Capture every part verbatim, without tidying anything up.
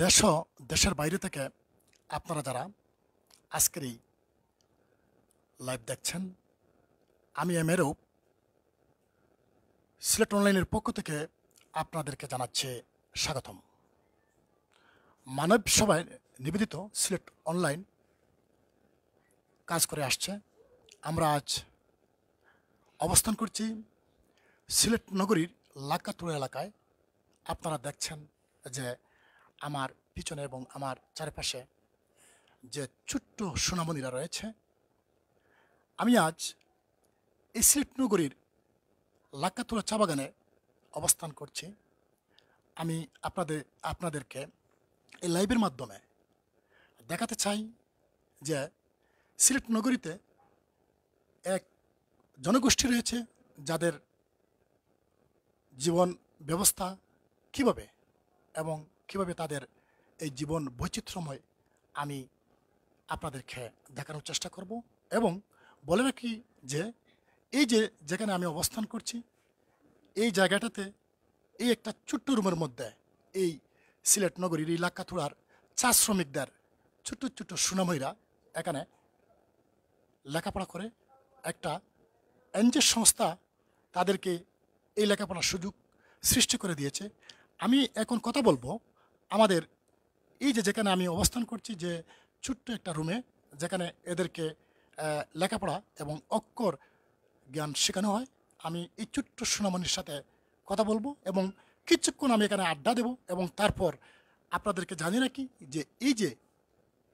দেশ ও দেশের বাইরে থেকে আপনারা যারা আজকের এই লাইভ দেখছেন, আমি এম এ রূপ সিলেট অনলাইনের পক্ষ থেকে আপনাদেরকে জানাচ্ছি স্বাগতম। মানব সেবায় নিবেদিত সিলেট অনলাইন কাজ করে আসছে। আমরা আজ অবস্থান করছি সিলেট নগরীর লাক্কাতুরা এলাকায়। আপনারা দেখছেন যে আমার পিছনে এবং আমার চারপাশে যে ছোট্ট সোনামণিরা রয়েছে, আমি আজ এই সিলেট নগরীর লাক্কাতুরা চা বাগানে অবস্থান করছি। আমি আপনাদের আপনাদেরকে এই লাইভের মাধ্যমে দেখাতে চাই যে সিলেট নগরীতে এক জনগোষ্ঠী রয়েছে, যাদের জীবন ব্যবস্থা কিভাবে এবং কিভাবে তাদের এই জীবন বৈচিত্র্যময়, আমি আপনাদেরকে দেখানোর চেষ্টা করব। এবং বলে রাখি যে এই যে যেখানে আমি অবস্থান করছি, এই জায়গাটাতে এই একটা ছোট্ট রুমের মধ্যে এই সিলেট নগরীর এই লাক্কাতুরার চা শ্রমিকদের ছোট্ট ছোট্ট সোনামণিরা এখানে লেখাপড়া করে। একটা এনজিও সংস্থা তাদেরকে এই লেখাপড়ার সুযোগ সৃষ্টি করে দিয়েছে। আমি এখন কথা বলবো আমাদের এই যে যেখানে আমি অবস্থান করছি, যে ছোট্ট একটা রুমে, যেখানে এদেরকে আহ, লেখাপড়া এবং অক্ষর জ্ঞান শেখানো হয়। আমি এই ছোট্ট সোনামণির সাথে কথা বলবো এবং কিছুক্ষণ আমি এখানে আড্ডা দেব এবং তারপর আপনাদেরকে জানিয়ে রাখি যে এই যে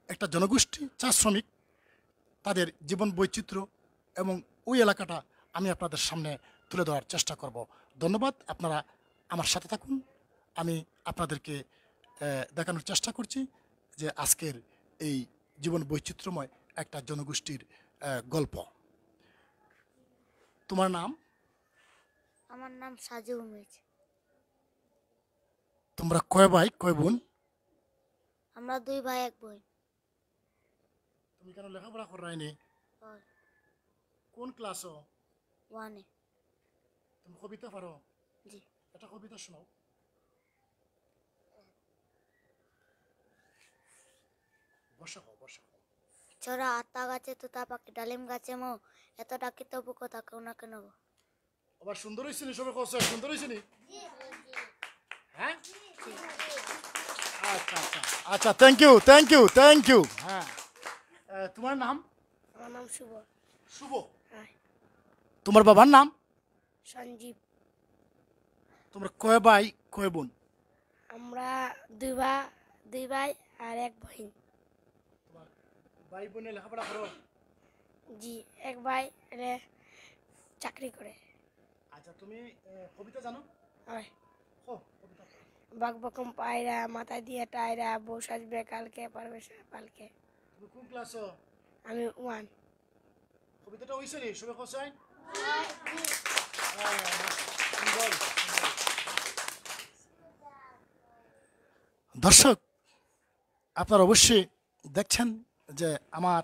একটা জনগোষ্ঠী চা শ্রমিক, তাদের জীবন বৈচিত্র্য এবং ওই এলাকাটা আমি আপনাদের সামনে তুলে ধরার চেষ্টা করব। ধন্যবাদ, আপনারা আমার সাথে থাকুন। আমি আপনাদেরকে আহ, দেখানোর চেষ্টা করছি যে আজকের এই জীবন বৈচিত্র্যময় একটা জনগোষ্ঠীর আহ, গল্প। তোমার নাম? আমার নাম সাজু উমেশ। তোমরা কয় ভাই, কয় বোন? আমরা দুই ভাই, এক বোন। তুমি কেন লেখাপড়া করায়নি? হয়। কোন ক্লাসও? ওয়ানে। তুমি কবিতা পারো? জি। একটা কবিতা শোনাও। বসা হও, বসা হও। চড়া আতা গাছে তোতা পাখি, ডালিম গাছে মৌ, এত ডাকি তবু কথা কেউ না কেন গো। আবার সুন্দর হয়েছে নি? সবাই কষ্ট সুন্দর হয়েছে নি? হ্যাঁ, আচ্ছা, আচ্ছা, আচ্ছা। Thank you, thank you, thank you. হ্যাঁ। আহ, তোমার নাম? আমার নাম শুভ। শুভ। হ্যাঁ। তোমার বাবার নাম? সঞ্জীব। তোমরা কয় ভাই, কয় বোন? আমরা দুই ভাই, দুই ভাই আর এক বোন। তোমার ভাই বোনে লেখাপড়া করো? জি, এক ভাই রে চাকরি করে। আচ্ছা, তুমি আহ, কবিতা জানো? হয়। কও, কবিতা কও। বক বকম পায়রা, মাথা দিয়ে টায়রা, বউ সাজবে কালকে, পারবে সে পালকে। তুমি কোন ক্লাসও? আমি ওয়ান। কবিতাটা হইছে নি? সবাই কও চাই? দর্শক, আপনারা অবশ্যই দেখছেন যে আমার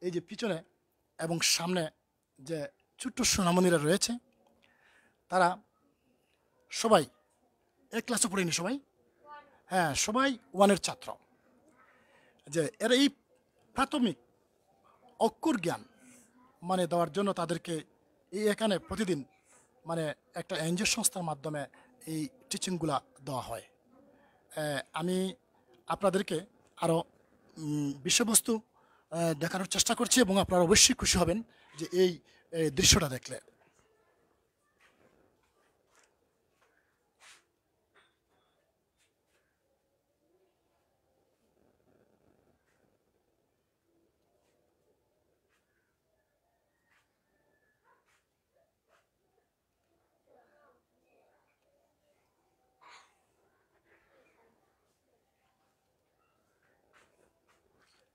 এই যে পিছনে এবং সামনে যে ছোট্ট সোনামণিরা রয়েছে, তারা সবাই এক ক্লাসে পড়েনি সবাই? হ্যাঁ, সবাই ওয়ানের ছাত্র। যে এরা এই প্রাথমিক অক্ষর জ্ঞান মানে দেওয়ার জন্য তাদেরকে এই এখানে প্রতিদিন মানে একটা এনজিও সংস্থার মাধ্যমে এই টিচিংগুলা দেওয়া হয়। আহ, আমি আপনাদেরকে আরও বিষয়বস্তু আহ, দেখানোর চেষ্টা করছি এবং আপনারা অবশ্যই খুশি হবেন যে এই এই দৃশ্যটা দেখলে।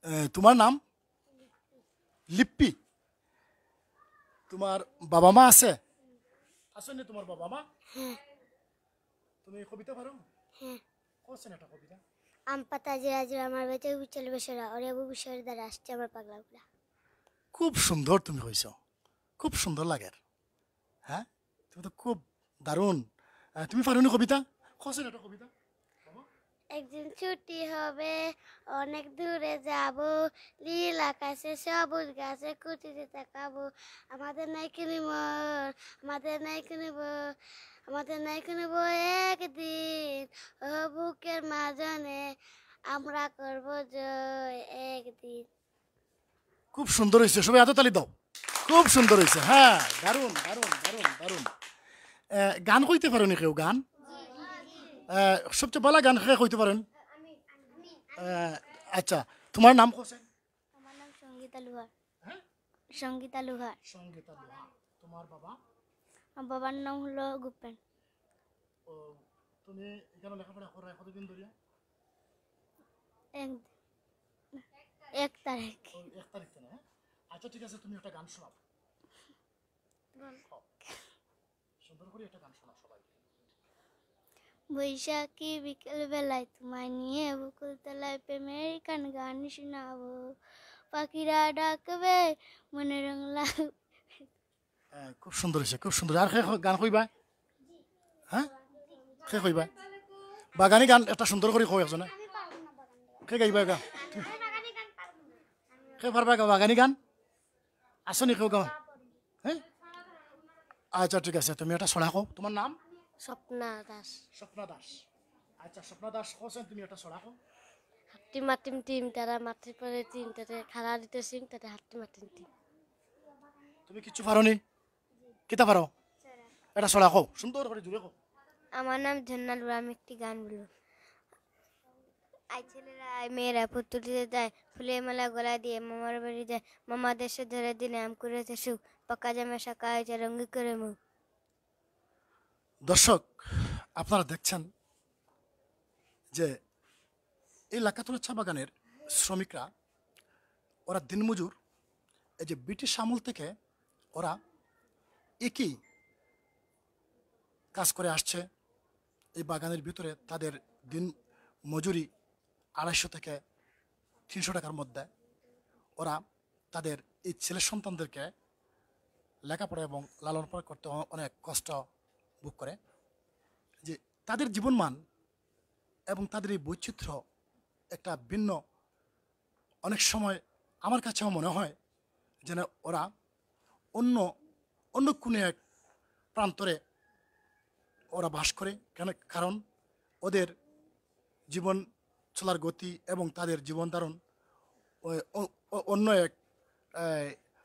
এ, তোমার নাম? লিপ্পি। তোমার বাবা মা আছে? আছে নি তোমার বাবা মা? তুমি কবিতা পারো? হ্যাঁ। কোশ্চেন একটা কবিতা। আম পাতা জিরা জিরা, আমার বেঁচে বিচল বেসরা, ওরে বুবু শের দ্বারা আসছে আমার পাগলা ঘোড়া। খুব সুন্দর তুমি কইছো, খুব সুন্দর লাগের। হ্যাঁ, তুমি তো খুব দারুণ। আহ, তুমি পারো নি কবিতা? কোশ্চেন একটা কবিতা। বাবা, একদিন ছুটি হবে, অনেক দূরে যাব, নীল আকাশে সবুজ ঘাসে খুশিতে তাকাবো। আমাদের নাই কোনো মন, আমাদের নাই কোনো ভয়, আমাদের নাই কোনো ভয়। একদিন ও বুকের মাজনে আমরা করব জয় একদিন। খুব সুন্দর হইছে, সবাই হাততালি দাও। খুব সুন্দর হইছে, হ্যাঁ, দারুণ, দারুণ, দারুণ, দারুণ। আহ, গান কইতে পারো নি কেউ গান? আহ, সবচেয়ে ভালা গান কে কইতে পারেন? আহ, আচ্ছা, তোমার নাম কোসেন? আমার নাম সঙ্গীতা লোহার। হ্যাঁ? সঙ্গীতা লোহার। সঙ্গীতা লোহার। তোমার বাবা? আমার বাবার নাম হলো গোপেন। ও, তুমি এখানে লেখাপড়া করো কতদিন ধরে? এক, এক তারিখ। ও, এক তারিখ থেকে, হ্যাঁ? আচ্ছা, ঠিক আছে, তুমি একটা গান শোনাও। সুন্দর করে একটা গান শোনাও সবাই। বৈশাখী বিকেল বেলায় তোমায় নিয়ে বকুল তলায় প্রেমের গান গান শোনাবো। পাখিরা ডাকবে, মনে রং লাগবে। হ্যাঁ, খুব সুন্দর হয়েছে, খুব সুন্দর। আর কে ক-, গান কইবা? হ্যাঁ, কে কইবা? বাগানি গান একটা সুন্দর করে কই একজনে। কে গাইবা গান? কে পারবা গা বাগানি গান? আসো নি কেউ গাও? হ্যাঁ, আচ্ছা, ঠিক আছে, তুমি একটা ছড়া কও। তোমার নাম? স্বপ্না দাস। স্বপ্না দাস। আচ্ছা, স্বপ্না দাস, কোসেন তুমি একটা ছড়া কও। হাত্তি মাতিম টিম, তারা মাটির পরে টিম, তাতে খাড়া দিতে সিং, তাতে হাত্তি মাতিম টিম। তুমি কিচ্ছু পারো নি? কিতা পারো? এটা ছড়া কও, সুন্দর করে জুড়ে কও। আমার নাম ঝর্ণা লুরা, আমি একটি গান বলবো। আই ছেলেরা, আই মেয়েরা, পুতুলিতে যায়, ফুলের মালা গলায় দিয়ে মামার বাড়ি যায়, মামা দেশে ধরে দিনে আম কুড়েছে সুখ, পাকা জামা শাখা হয়েছে রঙ্গি করে মুখ। দর্শক, আপনারা দেখছেন যে এই লাকাতুরা চা বাগানের শ্রমিকরা, ওরা দিনমজুর। এই যে ব্রিটিশ আমল থেকে ওরা একই কাজ করে আসছে। এই বাগানের ভিতরে তাদের দিন মজুরি আড়াইশো থেকে তিনশো টাকার মধ্যে। ওরা তাদের এই ছেলে সন্তানদেরকে লেখাপড়া এবং লালন পালন করতে অ-, অনেক কষ্ট ভোগ করে। যে তাদের জীবনমান এবং তাদের এই বৈচিত্র্য একটা ভিন্ন। অনেক সময় আমার কাছেও মনে হয় যেন ওরা অন্য, অন্য কোনো এক প্রান্তরে ওরা বাস করে। কেন? কারণ ওদের জীবন চলার গতি এবং তাদের জীবন ধারণ ও-, ও-, ও-, অন্য এক, এ,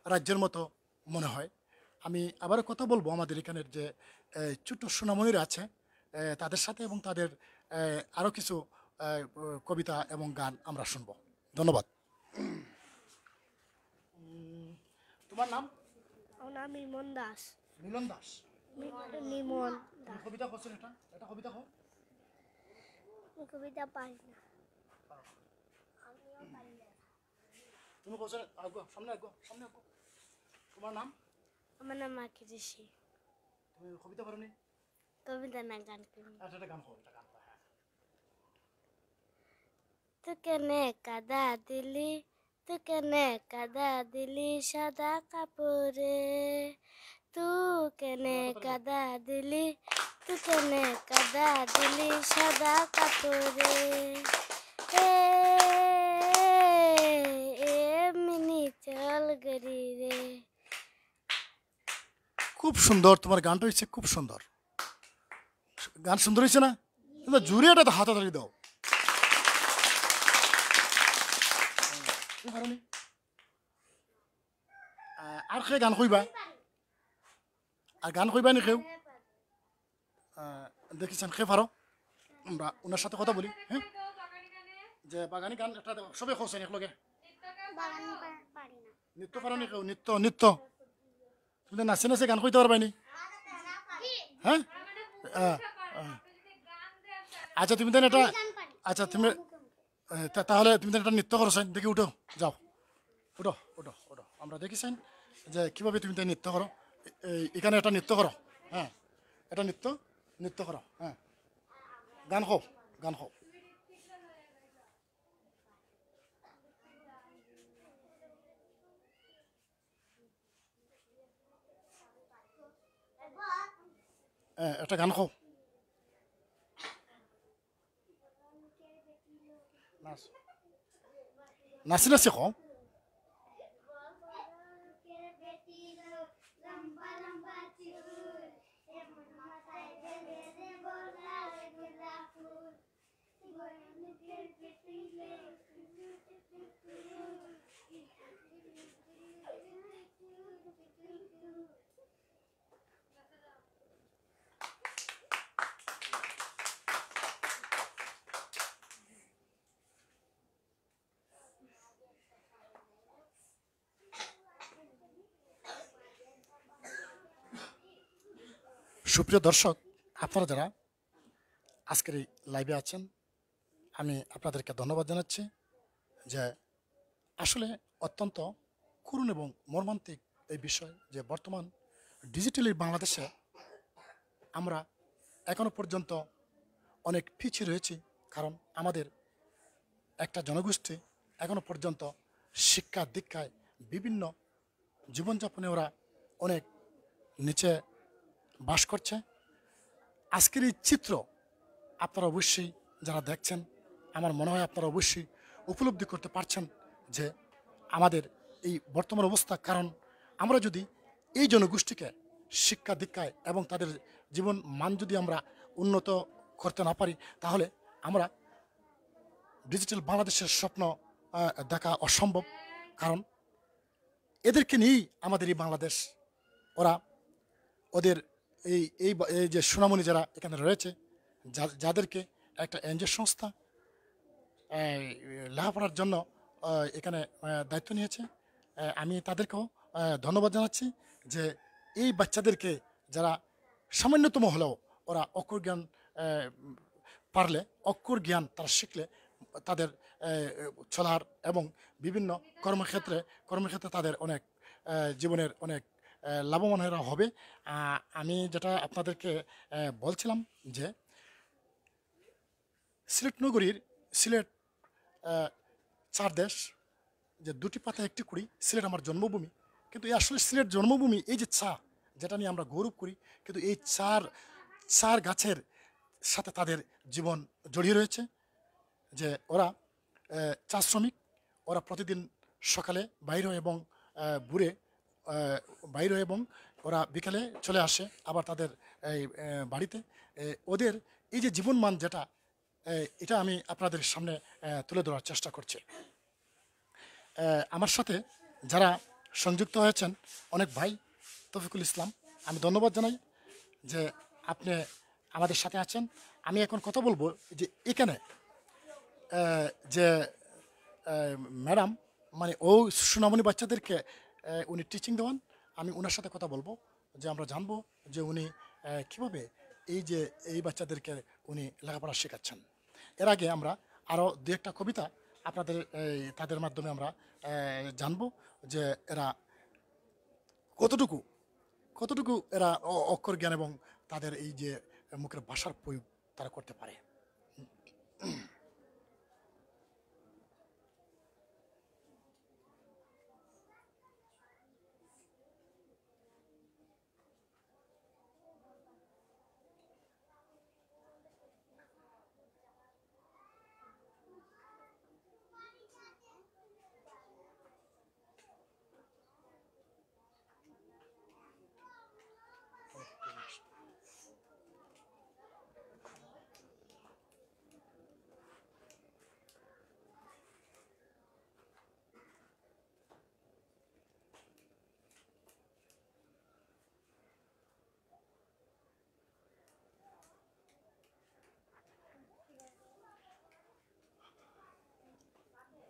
রাজ্যের মতো মনে হয়। আমি আবারও কথা বলবো আমাদের এখানের যে, এ, ছোট্ট সোনামণিরা আছে, এ, তাদের সাথে এবং তাদের, এ, আরও কিছু, এ, কবিতা এবং গান আমরা শুনবো। ধন্যবাদ। উম, তোমার নাম? আমার নাম ইমন দাস। মিলন দাস। মি-, নিমন তুমি দাস। কবিতা করছো এটা? এটা কবিতা কও। আমি কবিতা পারি না। আমিও পারি না। তুমি কও, আগো, সামনে আগো, সামনে আগো। তোমার নাম? আমার নাম মাকি ঋষি। তুমি কবিতা পারো নি? কবিতা না, গান করি। আচ্ছা, একটা গান কও, একটা গান কও, হ্যাঁ। তু কেনে কাদা দিলি, তু কেনে কাদা দিলি সাদা কাপড়ে, তু কেনে কাদা দিলি, তু কেনে কাদা দিলি সাদা কাপড়ে। এ, এ মিনি চল গরি রে। খুব সুন্দর, তোমার গানটা হয়েছে খুব সুন্দর। গান সুন্দর হয়েছে না? কিন্তু জুড়ে একটা তো হাততালি দাও। তুমি পারো নি? আহ, আর কে গান কইবা? আর গান কইবা নি কেউ? আহ, দেখি চাইন কে পারো, আমরা ওনার সাথে কথা বলি। হ্যাঁ, যে বাগানি গান একটা সবে কও চাইন একলগে। বাগানি পা-, পারি না। নৃত্য পারো নি কেউ? নৃত্য, নৃত্য। তুমি তো নাচে নাচে গান কইতে পারবায় নি? হ্যাঁ? আহ, আহ। আচ্ছা, তুমি তাইন এটা, আচ্ছা, তুমি, এ, তা-, তাহলে তুমি তাইন এটা নৃত্য করো চাইন, দেখি উঠো, যাও। উঠো, উঠো, উঠো। আমরা দেখি চাইন যে কিভাবে তুমি তাইন নৃত্য করো। এ-, এই, এখানে একটা নৃত্য করো। হ্যাঁ, এটা নৃত্য, নৃত্য করো। হ্যাঁ, গান কও, গান কও। এ, একটা গান কও। নাচি নাচি কও। সুপ্রিয় দর্শক, আপনারা যারা আজকের এই লাইভে আছেন, আমি আপনাদেরকে ধন্যবাদ জানাচ্ছি যে আসলে অত্যন্ত করুণ এবং মর্মান্তিক এই বিষয় যে বর্তমান ডিজিটালি বাংলাদেশে আমরা এখনো পর্যন্ত অনেক পিছিয়ে রয়েছি। কারণ আমাদের একটা জনগোষ্ঠী এখনো পর্যন্ত শিক্ষা দীক্ষায় বিভিন্ন জীবনযাপনে ওরা অনেক নিচে বাস করছে। আজকের এই চিত্র আপনারা অবশ্যই যারা দেখছেন, আমার মনে হয় আপনারা অবশ্যই উপলব্ধি করতে পারছেন যে আমাদের এই বর্তমান অবস্থা। কারণ আমরা যদি এই জনগোষ্ঠীকে শিক্ষা দীক্ষায় এবং তাদের জীবন মান যদি আমরা উন্নত করতে না পারি, তাহলে আমরা ডিজিটাল বাংলাদেশের স্বপ্ন আহ, দেখা অসম্ভব। কারণ এদেরকে নিয়েই আমাদের এই বাংলাদেশ। ওরা ওদের এই এই বা- এই যে সোনামণি যারা এখানে রয়েছে, যা- যাদেরকে একটা এনজিও সংস্থা এই, লেখাপড়ার জন্য আহ, এখানে আহ, দায়িত্ব নিয়েছে, আহ, আমি তাদেরকেও আহ, ধন্যবাদ জানাচ্ছি যে এই বাচ্চাদেরকে যারা সামান্যতম হলেও ওরা অক্ষর জ্ঞান আহ, পারলে, অক্ষর জ্ঞান তারা শিখলে তাদের আহ, চলার এবং বিভিন্ন কর্মক্ষেত্রে কর্মক্ষেত্রে তাদের অনেক আহ, জীবনের অনেক আহ, লাভবান এরা হবে। আহ, আমি যেটা আপনাদেরকে আহ, বলছিলাম যে সিলেট নগরীর সিলেট আহ, চার দেশ, যে দুটি পাতা একটি কুড়ি, সিলেট আমার জন্মভূমি। কিন্তু এই আসলে সিলেট জন্মভূমি, এই যে চা, যেটা নিয়ে আমরা গৌরব করি, কিন্তু এই চার চার গাছের সাথে তাদের জীবন জড়িয়ে রয়েছে। যে ওরা আহ, চা শ্রমিক, ওরা প্রতিদিন সকালে বাইর হয় এবং আহ, ভোরে আহ, বাইর হয় এবং ওরা বিকালে চলে আসে আবার তাদের এই আহ, বাড়িতে। আহ, ওদের এই যে জীবনমান যেটা, আহ, এটা আমি আপনাদের সামনে আহ, তুলে ধরার চেষ্টা করছি। আহ, আমার সাথে যারা সংযুক্ত হয়েছেন, অনেক ভাই, তফিকুল ইসলাম, আমি ধন্যবাদ জানাই যে আপনি আমাদের সাথে আছেন। আমি এখন কথা বলবো যে এখানে আহ, যে ম্যাডাম, মানে ও সোনামণি বাচ্চাদেরকে আহ, উনি টিচিং দেওয়ান। আমি ওনার সাথে কথা বলবো যে আমরা জানবো যে উনি আহ, কিভাবে এই যে এই বাচ্চাদেরকে উনি লেখাপড়া শেখাচ্ছেন। এর আগে আমরা আরও দু একটা কবিতা আপনাদের এই, তাদের মাধ্যমে আমরা আহ, জানবো যে এরা কতটুকু কতটুকু এরা অ- অক্ষর জ্ঞান এবং তাদের এই যে মুখের ভাষার প্রয়োগ তারা করতে পারে।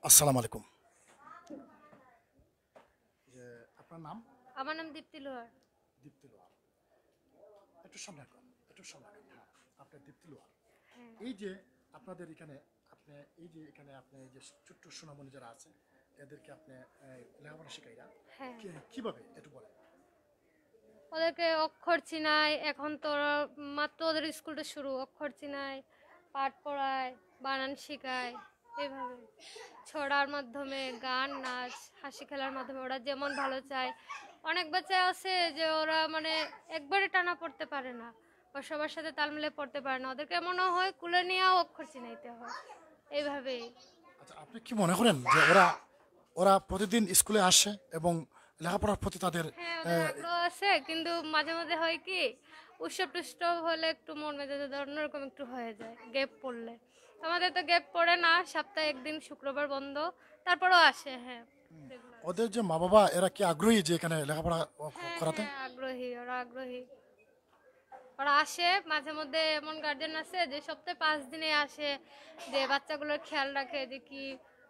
আসসালামু আলাইকুম। যে আপনার নাম? আমার নাম দীপ্তি লোহার। দীপ্তি লোহার। একটু সামনে আসুন, একটু সামনে আসুন। হ্যাঁ, আপনার দীপ্তি লোহার। হ্যাঁ। এই যে আপনাদের এখানে, আপনি এই যে এখানে আপনি এই যে ছোট্ট সোনামণি যারা আছে, এদেরকে আপনি আহ, লেখাপড়া শিখাইরা। হ্যাঁ। কি- কিভাবে একটু বলেন? ওদেরকে অক্ষর চিনাই, এখন তো ওরা মাত্র ওদের স্কুলটা শুরু, অক্ষর চিনাই, পাঠ পড়ায়, বানান শিখায়, এইভাবে ছড়ার মাধ্যমে, গান, নাচ, হাসি খেলার মাধ্যমে ওরা যেমন ভালো চায়। অনেক বাচ্চা আছে যে ওরা মানে একবারে টানা পড়তে পারে না বা সবার সাথে তাল মিলে পড়তে পারে না, ওদেরকে মনে হয় কুলে নিয়েও অক্ষর চিনাইতে হয়, এইভাবেই। আচ্ছা, আপনি কি মনে করেন যে ওরা ওরা প্রতিদিন স্কুলে আসে এবং লেখাপড়ার প্রতি তাদের হ্যাঁ, ওদের আগ্রহ আছে, কিন্তু মাঝে মাঝে হয় কি, উৎসব টুৎসব হলে একটু মন মেজাজ অন্যরকম একটু হয়ে যায় গ্যাপ পড়লে। আমাদের তো গ্যাপ পড়ে না, সপ্তাহে একদিন শুক্রবার বন্ধ, তারপরেও আসে। হ্যাঁ, ওদের যে মা বাবা, এরা কি আগ্রহী যে এখানে লেখাপড়া করাতে? হ্যাঁ, আগ্রহী, ওরা আগ্রহী। ওরা আসে মাঝে মধ্যে, এমন গার্জিয়ান আছে যে সপ্তাহে পাঁচ দিনে আসে, যে বাচ্চাগুলোর খেয়াল রাখে যে কি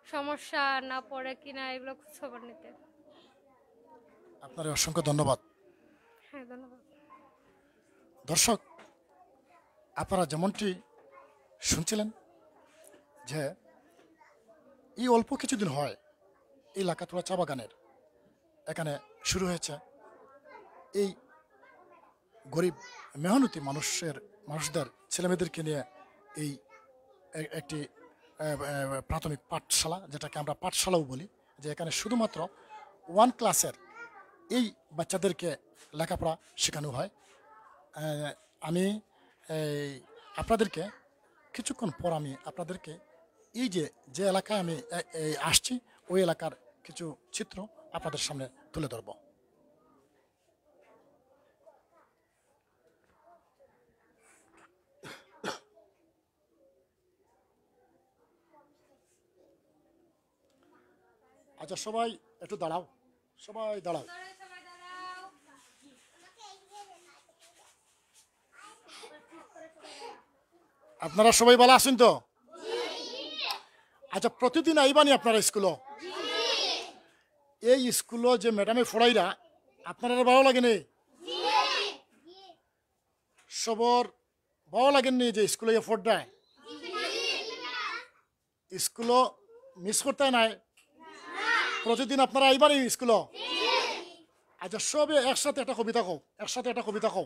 সমস্যা না পড়ে কি না, এগুলো খোঁজ খবর নিতে। আপনার অসংখ্য ধন্যবাদ। হ্যাঁ, ধন্যবাদ। দর্শক, আপনারা যেমনটি শুনছিলেন যে এই অল্প কিছুদিন হয় এই লাকাতুরা চা বাগানের এখানে শুরু হয়েছে এই গরিব মেহনতি মানুষের মানুষদের ছেলেমেয়েদেরকে নিয়ে এই এ- একটি আহ, আহ, প্রাথমিক পাঠশালা, যেটাকে আমরা পাঠশালাও বলি, যে এখানে শুধুমাত্র ওয়ান ক্লাসের এই বাচ্চাদেরকে লেখাপড়া শেখানো হয়। আহ, আমি এই আপনাদেরকে কিছুক্ষণ পর আমি আপনাদেরকে এই যে যে এলাকায় আমি এ- এই আসছি, ওই এলাকার কিছু চিত্র আপনাদের সামনে তুলে ধরব। আচ্ছা, সবাই একটু দাঁড়াও, সবাই দাঁড়াও। আপনারা সবাই ভালা আছইন তো? আচ্ছা, প্রতিদিন আইবানি আপনারা স্কুলো? এই স্কুলো যে ম্যাডামে পড়াইরা, আপনারার ভালা লাগেনি? সবর ভালা লাগেনি যে স্কুলো ইয়া পড়ায়? স্কুলো মিস করতায় নায়? প্রতিদিন আপনারা আইবানি স্কুলো? আচ্ছা, সবে একসাথে একটা কবিতা কও, একসাথে একটা কবিতা কও।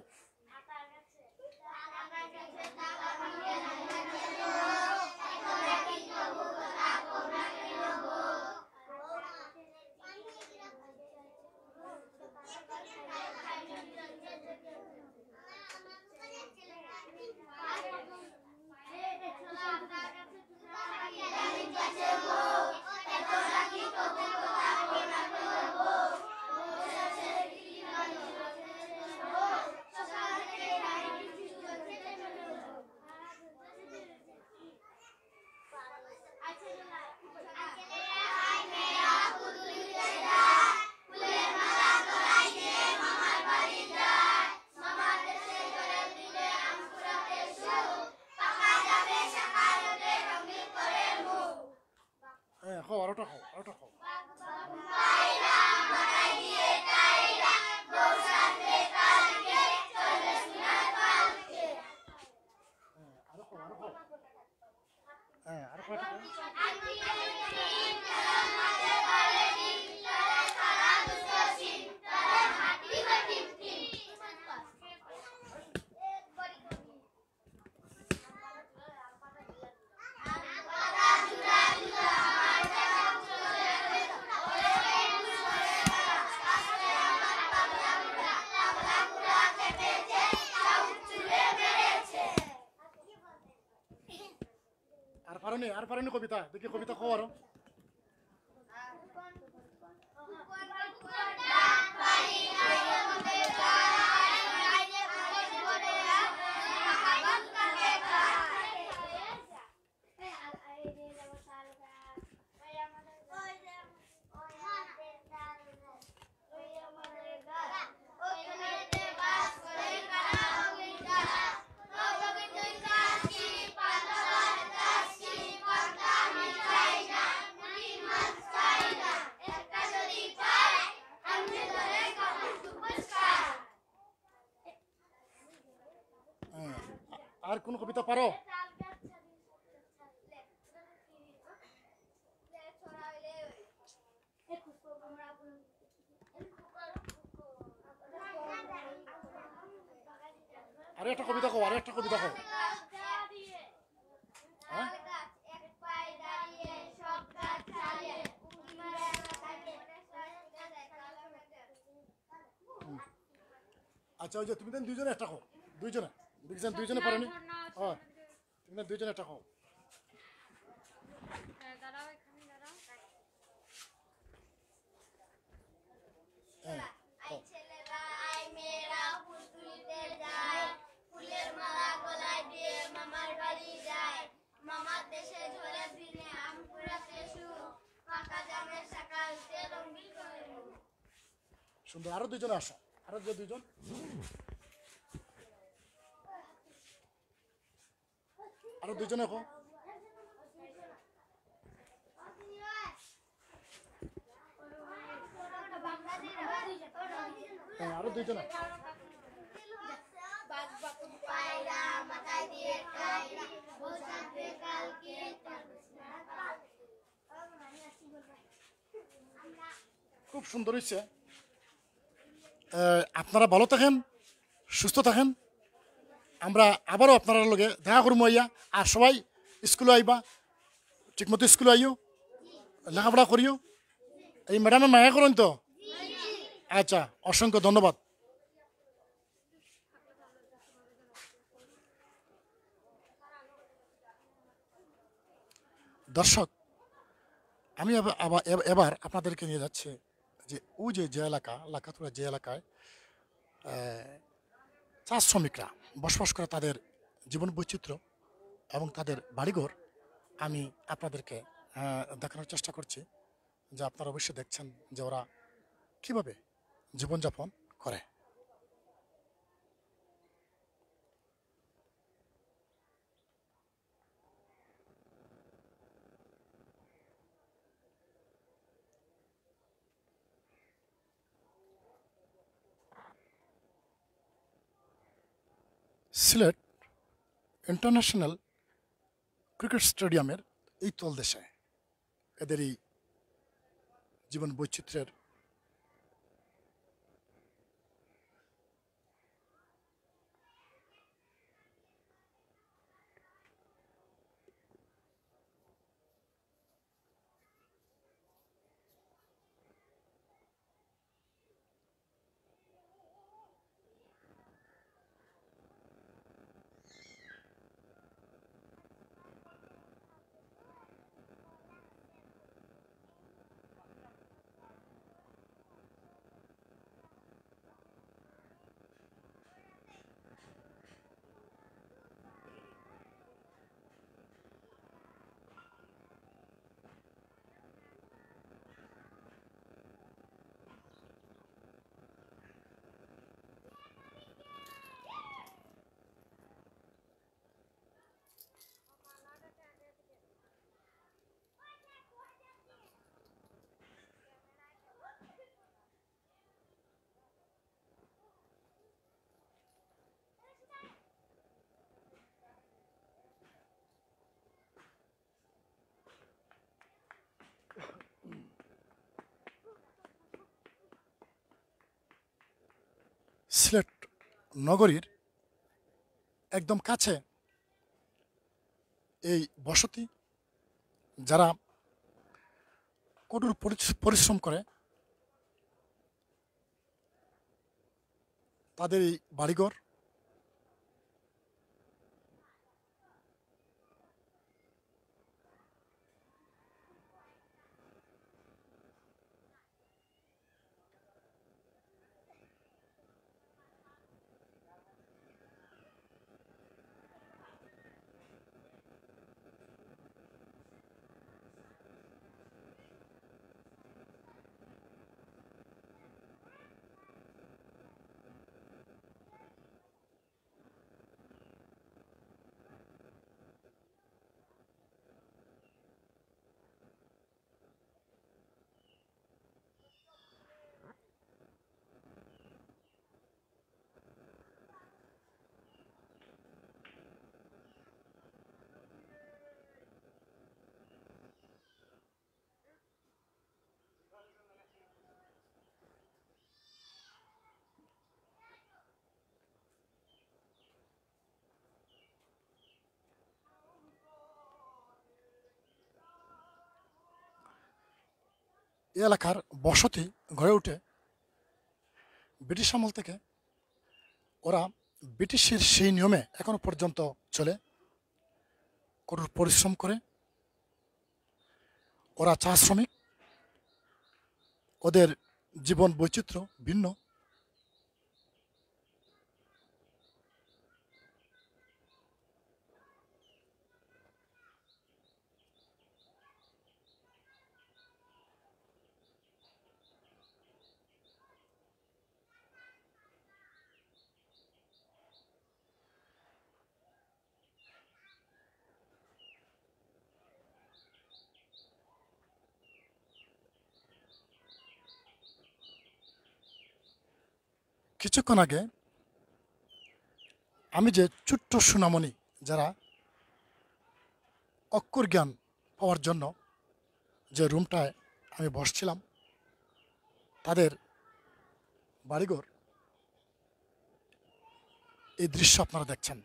হ্যাঁ, কও, আরোটা কও, আরোটা কও। হ্যাঁ, আরো কও, আরো কও। হ্যাঁ, আরো কও, আরো কও। আর পারোনি, আর পারোনি কবিতা? দেখি কবিতা কও আরো। হ্যাঁ। আর কোন কবিতা পারো? আরে একটা কবিতা কও, আরে একটা কবিতা কও। হ্যাঁ? আচ্ছা, ওই যে তুমি দেন দুইজনে একটা কও, দুইজনে, দুইজন দুইজনে পারোনি? হ্যাঁ, তুমি দেন দুইজনে একটা কও। আই ছেলেরা, আই মেয়েরা ফুল তুলিতে যায়, ফুলের মালা গলায় দিয়ে মামার বাড়ি যায়। মামার দেশে ঝড়ের দিনে আম কুড়াতে এসো, পাকা জামের শাখা হইতে রঙিন করে নেব। সুন্দর, আরো দুইজন আসো, আরো যে দুইজন, আরো দুইজন এখন। হ্যাঁ, আরো দুইজন আছে। খুব সুন্দর হইছে। আহ, আপনারা ভালো থাকেন, সুস্থ থাকেন। আমরা আবারও আপনারার লগে দেখা করমু আইয়া। আর সবাই স্কুলে আইবা, ঠিকমতো স্কুলে আইও, লেখাপড়া করিও। এই ম্যাডামে মায়া করেন তো? আচ্ছা, অসংখ্য ধন্যবাদ। দর্শক, আমি আবার, আবার এব-, এবার আপনাদেরকে নিয়ে যাচ্ছি যে ওই যে, যে এলাকা, লাখাতুরা যে এলাকায়, আহ, চা শ্রমিকরা বসবাস করে, তাদের জীবন বৈচিত্র্য এবং তাদের বাড়িঘর আমি আপনাদেরকে, আহ, দেখানোর চেষ্টা করছি, যে আপনারা অবশ্যই দেখছেন যে ওরা কিভাবে জীবনযাপন করে। সিলেট ইন্টারন্যাশনাল ক্রিকেট স্টেডিয়ামের এই তলদেশে এদের এই জীবন বৈচিত্র্যের সিলেট নগরীর একদম কাছে এই বসতি, যারা কঠোর পরিচ-, পরিশ্রম করে, তাদের এই বাড়িঘর। এই এলাকার বসতি গড়ে ওঠে ব্রিটিশ আমল থেকে। ওরা ব্রিটিশের সেই নিয়মে এখনো পর্যন্ত চলে, কঠোর পরিশ্রম করে। ওরা চা শ্রমিক, ওদের জীবন বৈচিত্র্য ভিন্ন। কিছুক্ষণ আগে আমি যে ছোট্ট সোনামণি, যারা অক্ষর জ্ঞান পাওয়ার জন্য যে রুমটায় আমি বসছিলাম, তাদের বাড়িঘর, এই দৃশ্য আপনারা দেখছেন।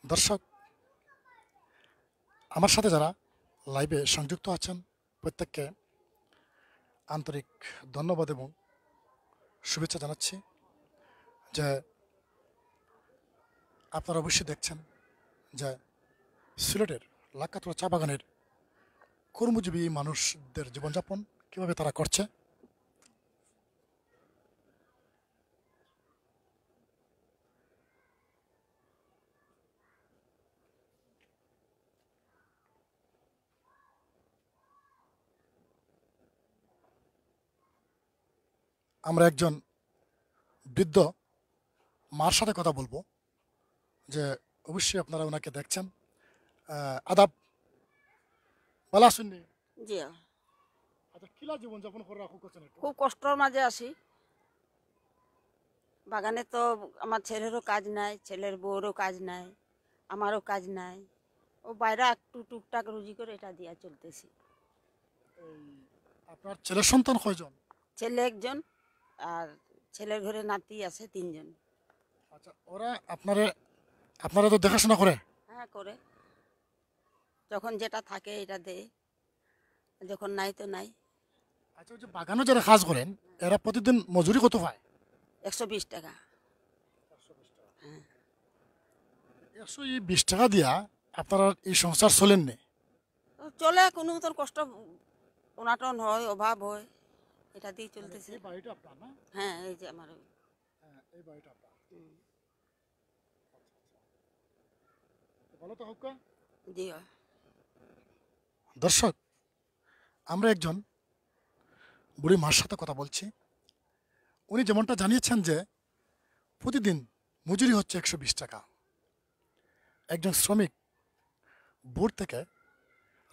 দর্শক, আমার সাথে যারা লাইভে সংযুক্ত আছেন, প্রত্যেককে আন্তরিক ধন্যবাদ এবং শুভেচ্ছা জানাচ্ছি যে আপনারা অবশ্যই দেখছেন যে সিলেটের লাক্কাতুরা চা বাগানের কর্মজীবী মানুষদের জীবনযাপন কীভাবে তারা করছে। আমরা একজন বৃদ্ধ মার সাথে কথা বলবো, যে অবশ্যই আপনারা ওনাকে দেখছেন। আহ, আদাব, ভালা আছইন নি? জি। আচ্ছা, কিলা জীবনযাপন করা খুব কষ্ট নাকি? খুব কষ্টর মাঝে আছি। বাগানে তো আমার ছেলেরও কাজ নাই, ছেলের বউরও কাজ নাই, আমারও কাজ নাই। ও বাইরে একটু টুকটাক রুজি করে এটা দিয়া চলতেছি। এই, আপনার ছেলের সন্তান কয়জন? ছেলে একজন, আর ছেলের ঘরে নাতি আছে তিনজন। আচ্ছা, ওরা আপনারে, আপনারা তো দেখাশোনা করে? হ্যাঁ, করে। যখন যেটা থাকে এটা দেয়, যখন নাই তো নাই। আচ্ছা, ওই যে বাগানো যারা কাজ করেন, এরা প্রতিদিন মজুরি কত পায়? একশো বিশ টাকা। হ্যাঁ। একশো বিশ টাকা দিয়া আপনারা এই সংসার চলেন নি? চলে, কোনো মতন কষ্ট, অনাটন হয়, অভাব হয়, এটা দিয়ে মানে চলতেছে। এই বাড়িটা আপনার না? হ্যাঁ, এই যে আমার ওই। হ্যাঁ, এই বাড়িটা আপনার। হুম। তো ভালো তো হোক। জি। দর্শক, আমরা একজন বুড়ি মার সাথে কথা বলছি। উনি যেমনটা জানিয়েছেন যে প্রতিদিন মজুরি হচ্ছে একশো বিশ টাকা। একজন শ্রমিক ভোর থেকে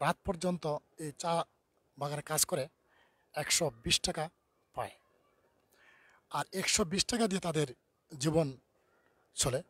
রাত পর্যন্ত এই চা বাগানে কাজ করে একশো বিশ টাকা পায়। আর একশো বিশ টাকা দিয়ে তাদের জীবন চলে।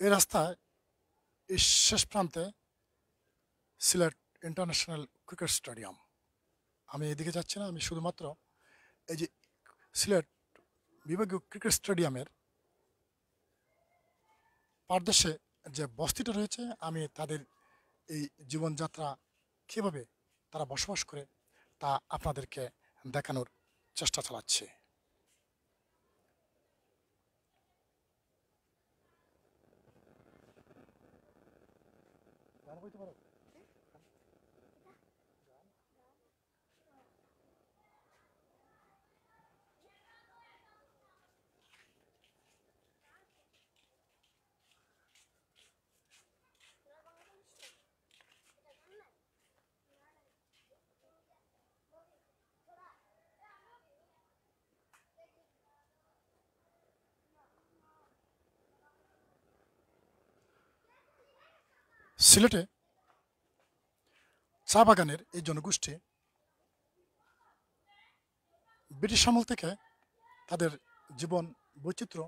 এই রাস্তায় এই শেষ প্রান্তে সিলেট ইন্টারন্যাশনাল ক্রিকেট স্টেডিয়াম। আমি এদিকে যাচ্ছি না, আমি শুধুমাত্র এই যে সিলেট বিভাগীয় ক্রিকেট স্টেডিয়ামের পারদেশে যে বস্তিটা রয়েছে, আমি তাদের এই জীবনযাত্রা কীভাবে তারা বসবাস করে, তা আপনাদেরকে দেখানোর চেষ্টা চালাচ্ছি। সিলেটে চা বাগানের এই জনগোষ্ঠী ব্রিটিশ আমল থেকে তাদের জীবন বৈচিত্র্য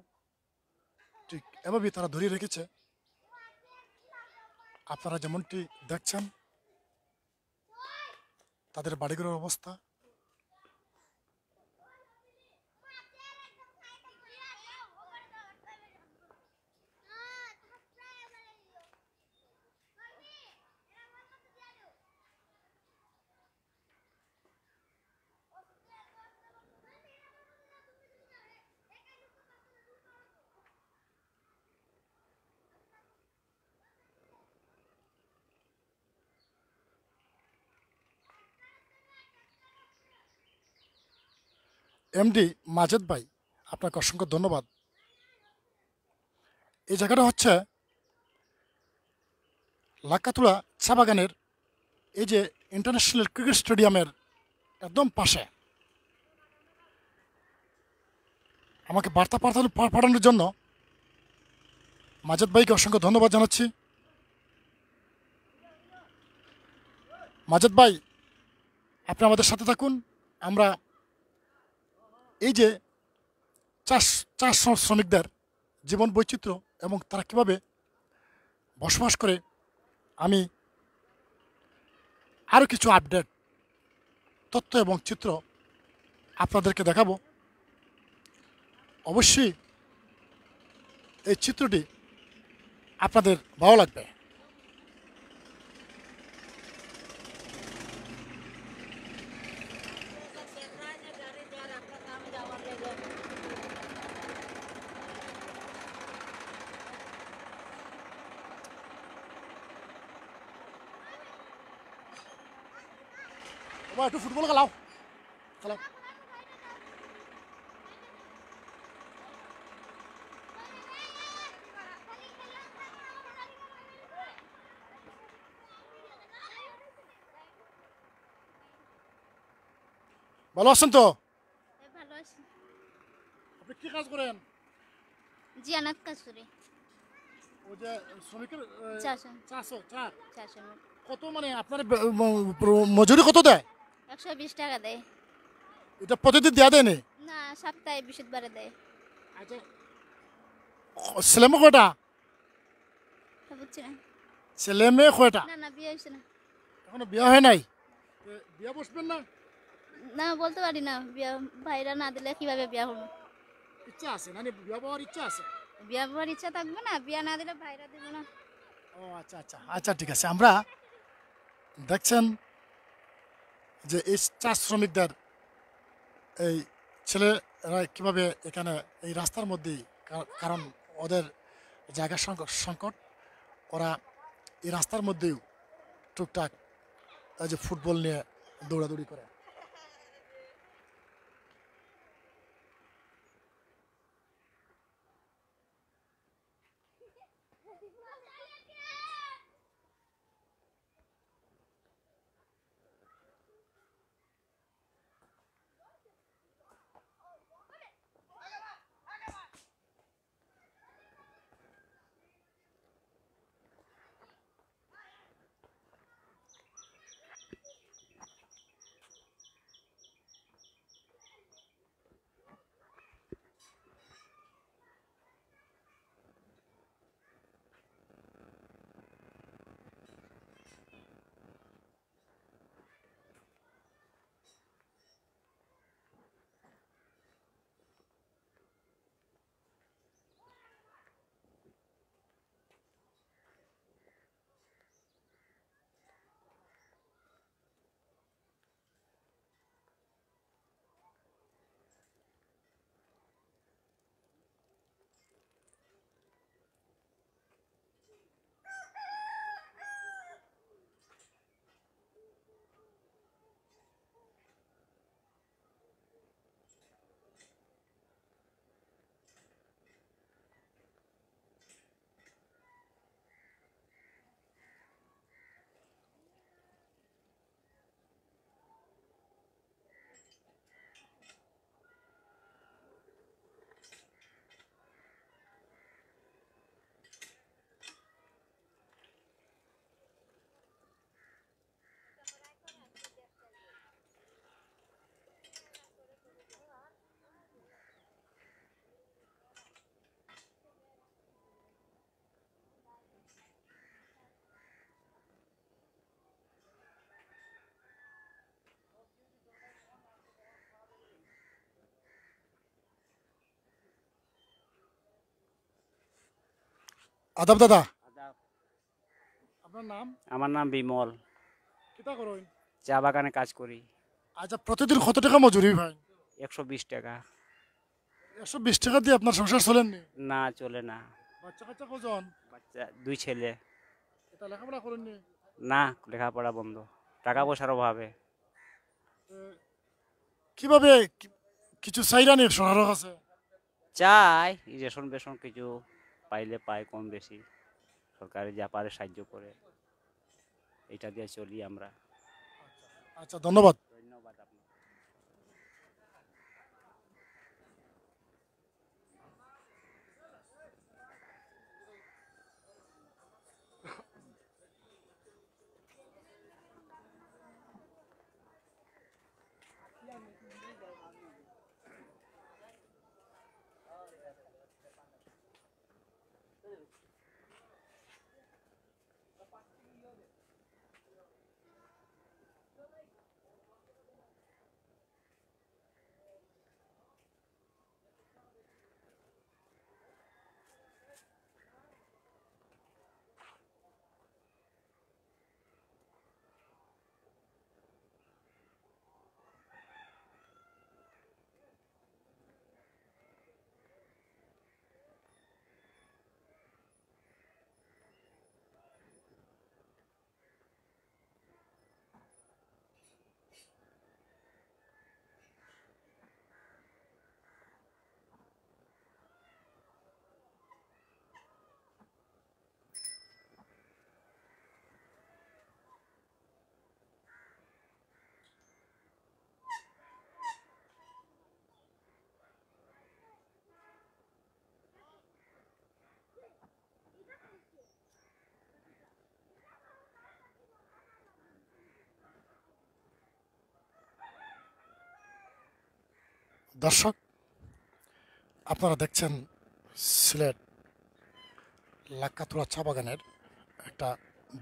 ঠিক এভাবেই তারা ধরে রেখেছে। আপনারা যেমনটি দেখছেন, তাদের বাড়িঘরের অবস্থা। এমডি মাজেদ ভাই, আপনাকে অসংখ্য ধন্যবাদ। এই জায়গাটা হচ্ছে লাক্কাতুড়া চা বাগানের এই যে ইন্টারন্যাশনাল ক্রিকেট স্টেডিয়ামের একদম পাশে। আমাকে বার্তা পাঠানো, পা-, পাঠানোর জন্য মাজেদ ভাইকে অসংখ্য ধন্যবাদ জানাচ্ছি। মাজেদ ভাই, আপনি আমাদের সাথে থাকুন। আমরা এই যে চা শ-, চা শ্র-, শ্রমিকদের জীবন বৈচিত্র্য এবং তারা কিভাবে বসবাস করে, আমি আরও কিছু আপডেট, তথ্য এবং চিত্র আপনাদেরকে দেখাবো। অবশ্যই এই চিত্রটি আপনাদের ভালো লাগবে। বাবা, একটু ফুটবল খেলাও, খেলাও। ভালো আছেন তো? হ্যাঁ, ভালো আছি। আপনি কি কাজ করেন? জি, আনাত কাজ করি। ওই যে শ্রমিকের, এ, চা শ্রমিক। চারশো, চার। চা শ্রমিক। কত মানে আপনার বে-, ম-, প্র-, মজুরি কত দেয়? একশো বিশ টাকা দেয়। এটা প্রতিদিন দেয়া দেয় নি? না, সপ্তাহে বৃহস্পতিবারে দেয়। আচ্ছা। ছেলে মেয়ে কয়টা? তা বুঝছি না। ছেলে মেয়ে কয়টা? না, না, বিয়া হইছে না। এখনো বিয়া হয় নাই? এ, বিয়া বসবেন না? না, বলতে পারি না। বিয়া, ভাইরা না দিলে কিভাবে বিয়া হবো? ইচ্ছা আছে, মানে বিয়া হওয়ার ইচ্ছা আছে? বিয়া হওয়ার ইচ্ছা থাকবে না, বিয়া না দিলে ভাইরা দিবে না। ও আচ্ছা, আচ্ছা, আচ্ছা, ঠিক আছে। আমরা দেখছেন যে এই চা শ্রমিকদের এই ছেলেরা কিভাবে এখানে এই রাস্তার মধ্যেই, কা-, কারণ ওদের জায়গা সংক-, সংকট, ওরা এই রাস্তার মধ্যেও টুকটাক এই যে ফুটবল নিয়ে দৌড়াদৌড়ি করে। আদাব দাদা। আদাব। আপনার নাম? আমার নাম বিমল। কিতা করইন? চা বাগানে কাজ করি। আচ্ছা, প্রতিদিন কত টাকা মজুরি পাইন? একশো বিশ টাকা। একশো বিশ টাকা দিয়া আপনার সংসার চলের নি? না, চলে না। বাচ্চা কাচ্চা কয়জন? বাচ্চা দুই ছেলে। এটা লেখাপড়া করইন নি? না, লেখাপড়া বন্ধ। টাকা পয়সার অভাবে। এ, কিভাবে কি-, কিছু চাইরা নি সরকারর কাছে? চাই, এই রেশন বেশন কিছু পাইলে পাই কম বেশি, সরকারে যা পারে সাহায্য করে, এটা দিয়া চলি আমরা। আচ্ছা, ধন্যবাদ। ধন্যবাদ আপনাকে। দর্শক, আপনারা দেখছেন সিলেট লাক্কাতুরা চা বাগানের একটা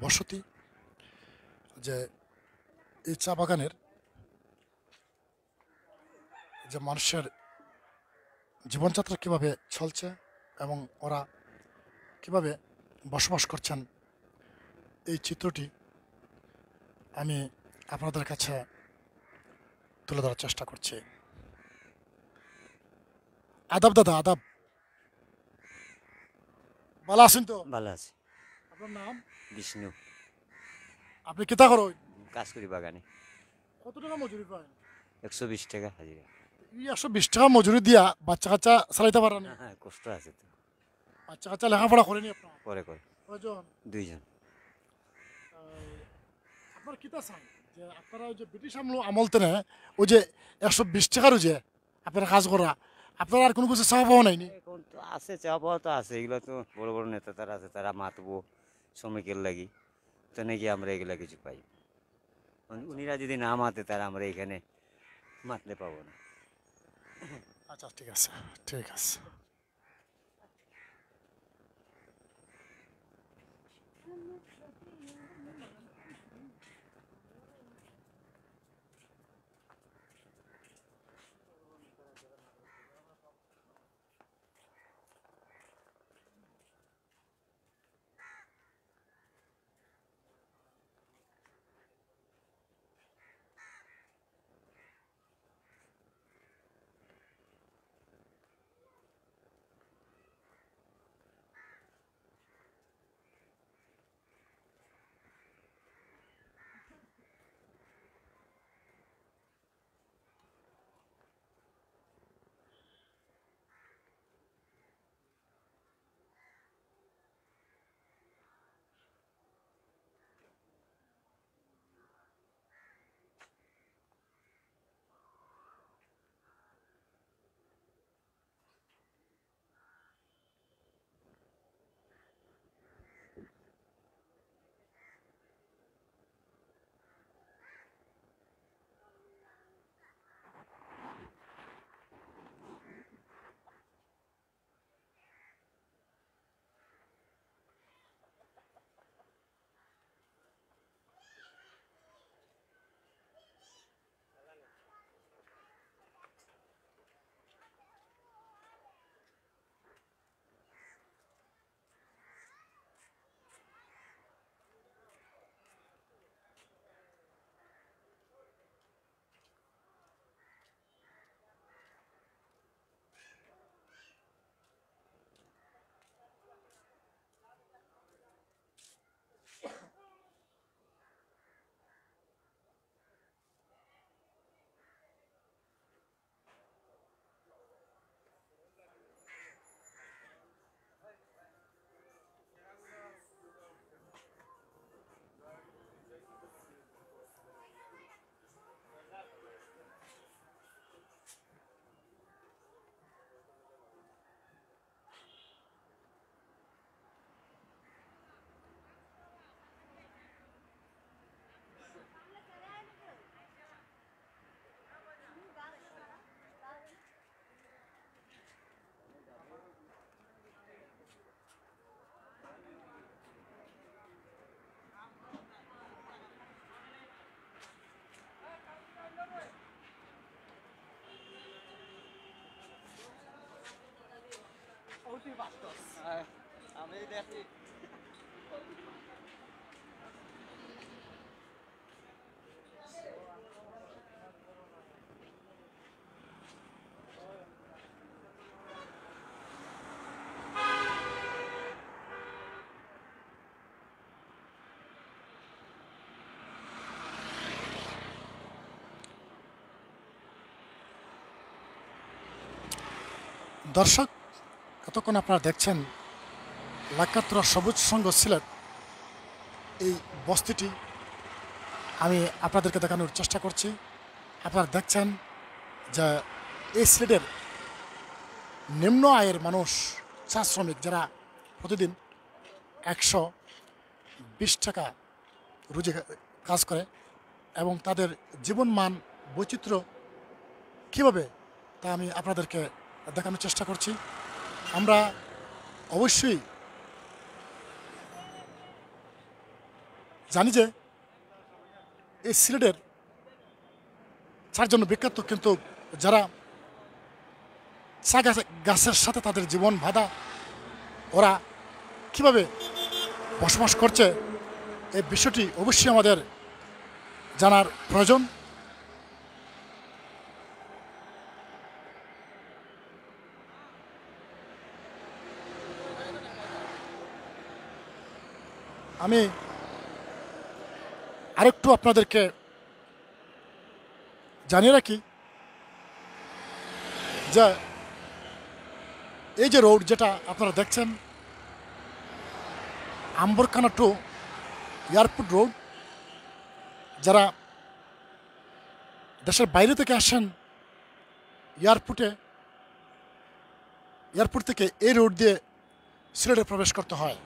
বসতি, যে এই চা বাগানের যে মানুষের জীবনযাত্রা কিভাবে চলছে এবং ওরা কিভাবে বসবাস করছেন, এই চিত্রটি আমি আপনাদের কাছে তুলে ধরার চেষ্টা করছি। আদাব দাদা, আদাব। ভালা আছইন তো? ভালা আছি। আপনার নাম? বিষ্ণু। আপনি কিতা করইন? কাজ করি বাগানে। কত টাকা মজুরি পাইন? একশো বিশ টাকা হাজিরা। এই একশো বিশ টাকা মজুরি দিয়া বাচ্চা কাচ্চা চালাইতা পাররা নি? হ্যাঁ, হ্যাঁ, কষ্ট আছে তো। বাচ্চা কাচ্চা লেখাপড়া করে নি আপনার? করে, করে। কয়জন? দুইজন। আহ, আপনারা কিতা চাইন যে আপনারা ওই যে ব্রিটিশ আমল, আমল তনে ওই যে একশো বিশ টাকার ওই যে আপনারা কাজ করা, আপনারা আর কোনো কিছু চাওয়া পাওয়া নাই নি? এখন তো আছে, চাওয়া পাওয়া তো আছে, এগুলা তো বড় বড় নেতা তারা আছে, তারা মাতবো শ্রমিকের লাগি, তো নাকি আমরা এগুলা কিছু পাই। উন-, উনিরা যদি না মাতে, তারা আমরা এখানে মাততে পাবো না। আচ্ছা, ঠিক আছে, ঠিক আছে। আমি দেখি। দর্শক, এতক্ষণ আপনারা দেখছেন লাক্কাতুরা সবুজ সংঘ সিলেট, এই বস্তিটি আমি আপনাদেরকে দেখানোর চেষ্টা করছি। আপনারা দেখছেন যে এই সিলেটের নিম্ন আয়ের মানুষ, চা শ্রমিক, যারা প্রতিদিন একশো বিশ টাকা রুজি কাজ করে এবং তাদের জীবনমান বৈচিত্র্য কীভাবে, তা আমি আপনাদেরকে দেখানোর চেষ্টা করছি। আমরা অবশ্যই জানি যে এই সিলেটের চার জন বিখ্যাত, কিন্তু যারা চা গাছ-, গাছের সাথে তাদের জীবন বাঁধা, ওরা কিভাবে বসবাস করছে, এই বিষয়টি অবশ্যই আমাদের জানার প্রয়োজন। আমি আরেকটু আপনাদেরকে জানিয়ে রাখি যে এই যে রোড, যেটা আপনারা দেখছেন, আম্বরখানা টু এয়ারপোর্ট রোড, যারা দেশের বাইরে থেকে আসেন, এয়ারপোর্টে, এয়ারপোর্ট থেকে এই রোড দিয়ে সিলেটে প্রবেশ করতে হয়।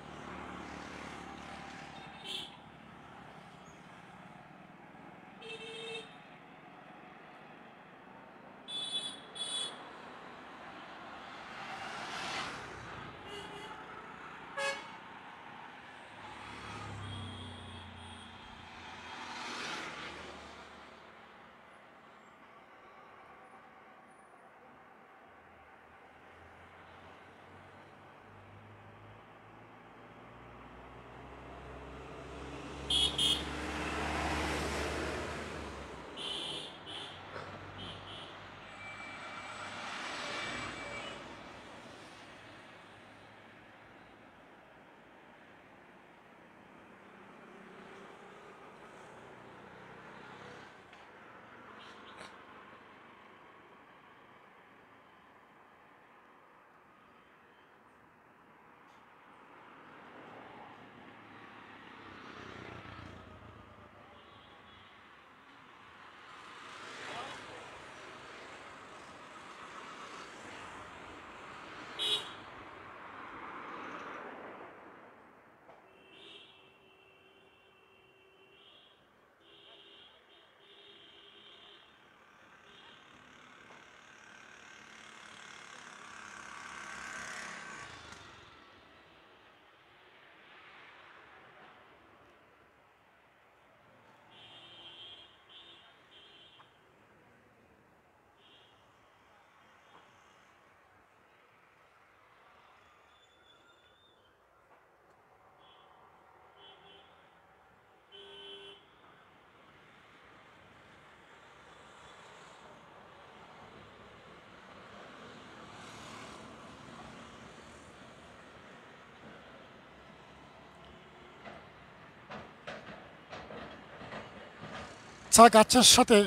চা গাছের সাথে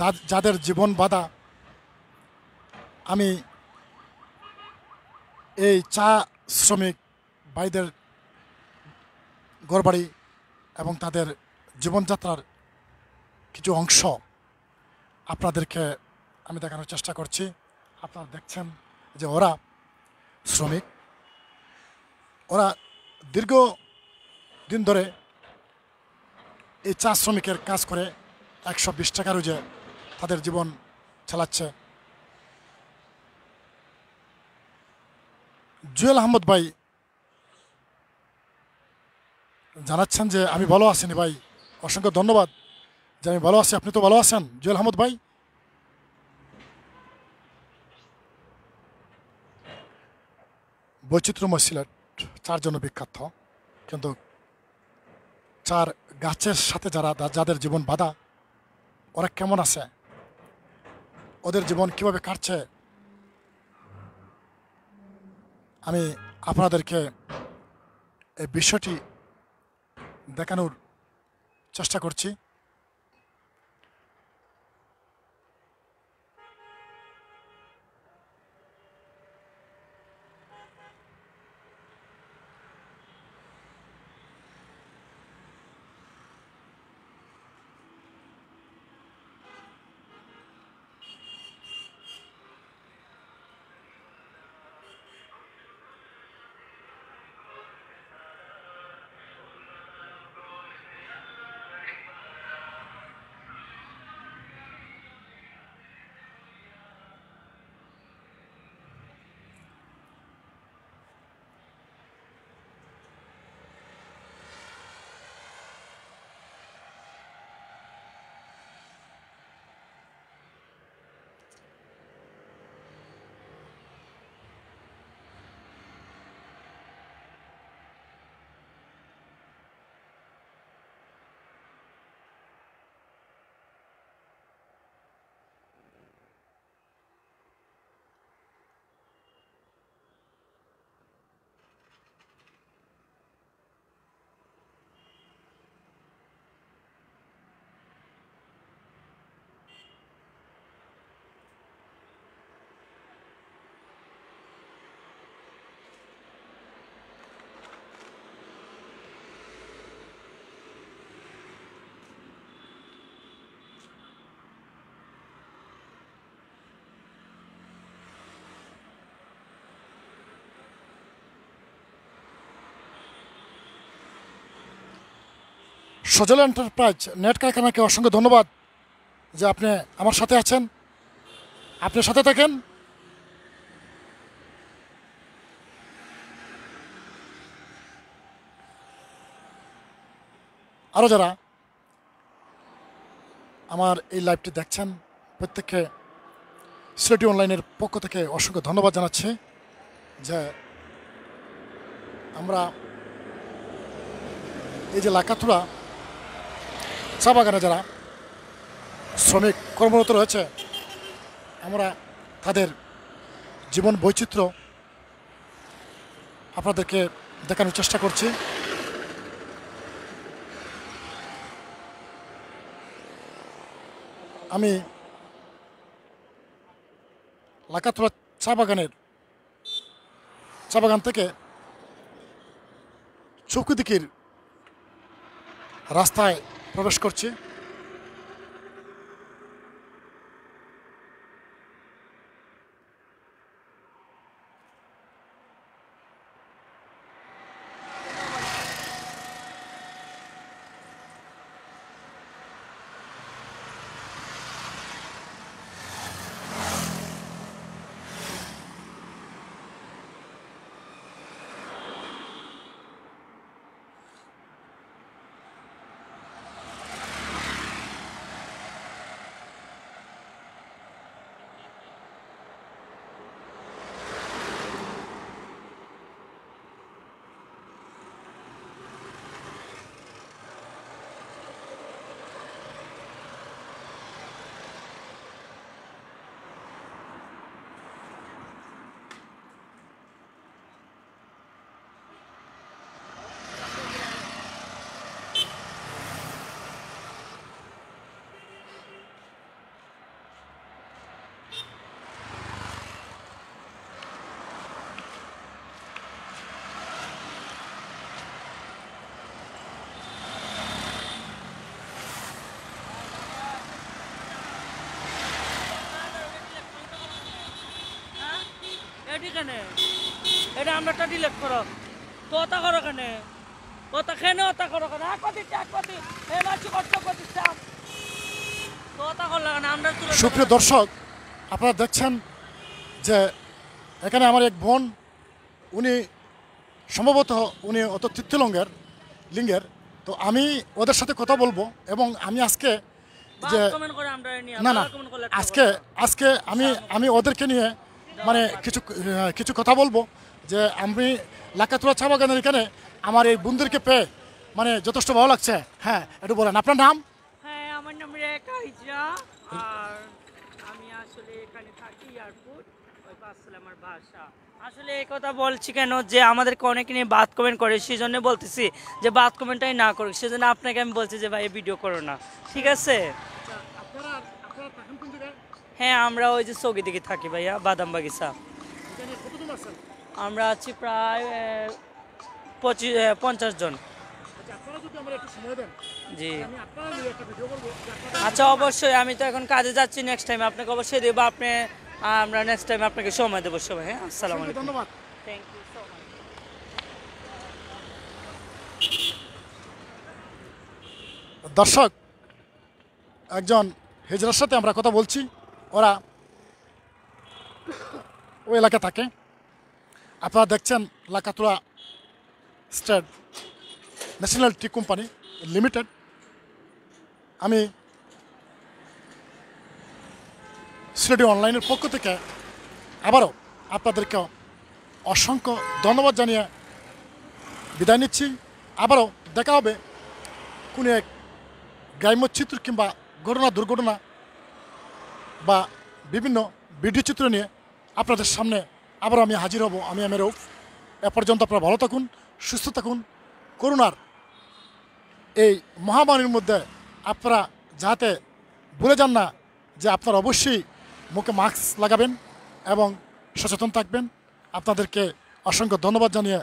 দা-, যাদের জীবন বাঁধা, আমি এই চা শ্রমিক ভাইদের ঘরবাড়ি এবং তাদের জীবনযাত্রার কিছু অংশ আপনাদেরকে আমি দেখানোর চেষ্টা করছি। আপনারা দেখছেন যে ওরা শ্রমিক, ওরা দীর্ঘ দিন ধরে এই চা শ্রমিকের কাজ করে একশো বিশ টাকা রোজে তাদের জীবন চালাচ্ছে। জুয়েল আহমদ ভাই জানাচ্ছেন যে, "আমি ভালো আছি নি ভাই।" অসংখ্য ধন্যবাদ যে, "আমি ভালো আছি।" আপনি তো ভালো আছেন, জুয়েল আহমদ ভাই? বৈচিত্র্যময় সিলেট চার জন্য বিখ্যাত, কিন্তু চার গাছের সাথে যারা, যা-, যাদের জীবন বাঁধা, ওরা কেমন আছে, ওদের জীবন কিভাবে কাটছে, আমি আপনাদেরকে এই বিষয়টি দেখানোর চেষ্টা করছি। সজল এন্টারপ্রাইজ নেট কারখানাকে অসংখ্য ধন্যবাদ যে আপনি আমার সাথে আছেন, আপনি সাথে থাকেন। আরও যারা আমার এই লাইভটি দেখছেন, প্রত্যেককে সিলেটি অনলাইনের পক্ষ থেকে অসংখ্য ধন্যবাদ জানাচ্ছি যে আমরা এই যে লাকাতুরা চা বাগানে যারা শ্রমিক কর্মরত রয়েছে, আমরা তাদের জীবন বৈচিত্র্য আপনাদেরকে দেখানোর চেষ্টা করছি। আমি লাকাতুরা চা বাগানের, চা বাগান থেকে চৌকিদিঘির রাস্তায় প্রবেশ করছি। এটি কেনে? এটা আমরাটা ডিলিট করো। তো ওটা করো কেনে? ওটা কেনে ওটা করো কেনে? আর কত দিচ্ছে, আর কত দিচ্ছে? এ মাছি কষ্ট করতে চাপ। তো ওটা করলে কেনে? আমরা তুলে সুপ্রিয় দর্শক, আপনারা দেখছেন যে এখানে আমার এক বোন, উনি সম্ভবত উনি অত তৃতীয় লিঙ্গের, লিঙ্গের। তো আমি ওদের সাথে কথা বলবো এবং আমি আজকে যে বাদ কমেন্ট করে আমরা নিয়ে না, না, বাদ কমেন্ট করলে একটা আজকে, কথা। আজকে আমি, আমি ওদেরকে নিয়ে মানে কিছু, আহ, কিছু কথা বলবো। যে আমি লাকাতুরা চা বাগানের এখানে আমার এই বোনদেরকে পেয়ে মানে যথেষ্ট ভালো লাগছে। হ্যাঁ, একটু বলেন আপনার নাম। হ্যাঁ, আমার নাম রেখা ইজরা। আর আমি আসলে এখানে থাকি, এয়ারপোর্ট, ওই পাঁচতলা আমার বাসা। আসলে এই কথা বলছি কেন, যে আমাদেরকে অনেকে নিয়ে বাদ কমেন্ট করে, সেই জন্য বলতেছি যে বাদ কমেন্টটাই না করুক, সেজন্য আপনাকে আমি বলছি যে ভাই ভিডিও করো না, ঠিক আছে? আপনারা আপনারা থাকেন কোন জায়গায়? হ্যাঁ, আমরা ওই যে চৌকি দিকে থাকি ভাইয়া, বাদাম বাগিচা। এখানে কতজন আছেন? আমরা আছি প্রায় আহ, পঁচিশ আহ, পঞ্চাশ জন। আচ্ছা, আপনারা যদি আমরা একটু সময় দেন, জি। আমি আপনারা নিয়ে একটা ভিডিও করবো যে আপনারা আচ্ছা, অবশ্যই। আমি তো এখন কাজে যাচ্ছি, নেক্সট টাইম আপনাকে অবশ্যই দেবো। আপনি আমরা নেক্সট টাইম আপনাকে সময় দেবো সবাই। হ্যাঁ, আসসালামু আলাইকুম। ধন্যবাদ। Thank you so much. দর্শক, একজন হিজড়ার সাথে আমরা কথা বলছি। ওরা ওই এলাকা থাকে। আপনারা দেখছেন Lakkatura state national tea company limited. আমি সিলেটি অনলাইনের পক্ষ থেকে আবারও আপনাদেরকে অসংখ্য ধন্যবাদ জানিয়ে বিদায় নিচ্ছি। আবারও দেখা হবে কোনো এক গ্রাম্য চিত্র কিংবা ঘটনা দুর্ঘটনা বা বিভিন্ন ভিডিও চিত্র নিয়ে আপনাদের সামনে আবারও আমি হাজির হব। আমি এম এ রউফ। এ পর্যন্ত আপনারা ভালো থাকুন, সুস্থ থাকুন। করোনার এই মহামারীর মধ্যে আপনারা যাতে ভুলে যান না যে আপনারা অবশ্যই মুখে মাস্ক লাগাবেন এবং সচেতন থাকবেন। আপনাদেরকে অসংখ্য ধন্যবাদ জানিয়ে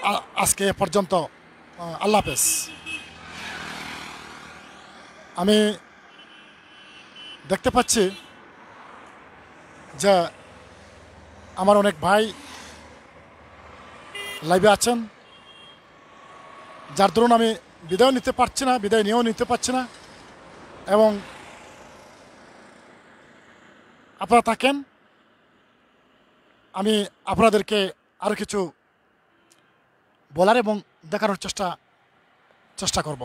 আ- আজকে এ পর্যন্ত। আহ, আল্লাহ হাফেজ। আমি দেখতে পাচ্ছি যে আমার অনেক ভাই লাইভে আছেন, যার দরুন আমি বিদায় নিতে পারছি না, বিদায় নিয়েও নিতে পারছি না। এবং আপনারা থাকেন, আমি আপনাদেরকে আরও কিছু বলার এবং দেখানোর চেষ্টা চেষ্টা করব।